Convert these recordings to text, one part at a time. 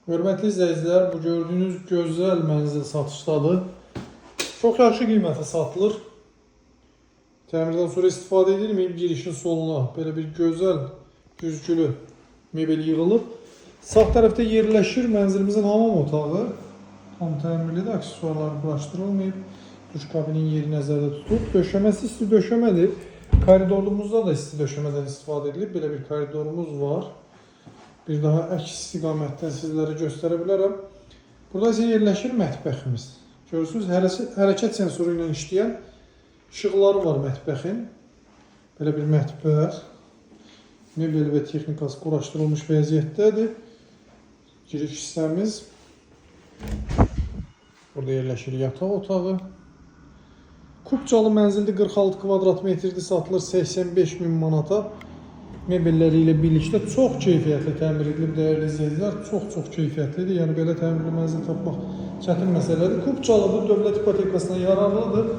Hörmətli izləyicilər, bu gördüyünüz gözəl mənzil satışdadır. Çox yaxşı qiymətə satılır. Təmirdən sonra istifadə edilməyib, girişin soluna belə bir gözəl güzgülü mebel yığılıb. Sağ tərəfdə yerləşir mənzilimizin hamam otağı. Tam təmirlidir, aksesuarlar quraşdırılmayıb. Duş kabinin yeri nəzərdə tutulub. Döşəməsi isti döşəmədir. Koridorumuzda da isti döşəmədən istifadə edilib. Belə bir koridorumuz var. Bir daha əks istiqamətdən sizlərə göstərə bilərəm. Burada isə yerləşir mətbəximiz. Görürsünüz, hərəkət sensoru ilə işləyən işıqları var mətbəxin. Belə bir mətbəx. Mebel və texnikası quraşdırılmış vəziyyətdədir. Giriş hissəmiz. Burada yerləşir yataq otağı. Kupçalı mənzildə 46 kvadrat metrdir, satılır 85 min manata. Mebelləri ilə birlikdə çox keyfiyyətli təmir edilib, dəyərli izləyicilər, çox-çox keyfiyyətlidir. Yəni belə təmirli mənzil tapmaq çətin məsələdir. Kupçalıdır, dövlət ipotekasına yararlıdır.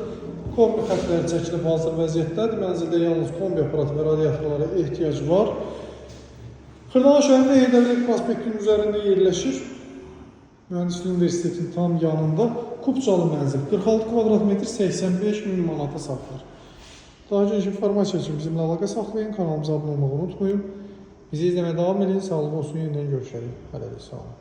Kombi xətləri çəkilib hazır vəziyyətdədir. Mənzildə yalnız kombi aparatı və radiatorlara ehtiyac var. Xırdalan şəhərində Heydər Əliyev prospektinin üzərində yerləşir. Mühəndislik Universitetinin tam yanında Kupçalı mənzil 46 kvadrat metr 85 min manata satılır. Daha geniş informasiya üçün bizimlə əlaqə saxlayın, kanalımıza abunə olmağı unutmayın. Bizi izləməyə davam edin. Sağlıq olsun, yenidən görüşərik. Hələlik, sağ olun.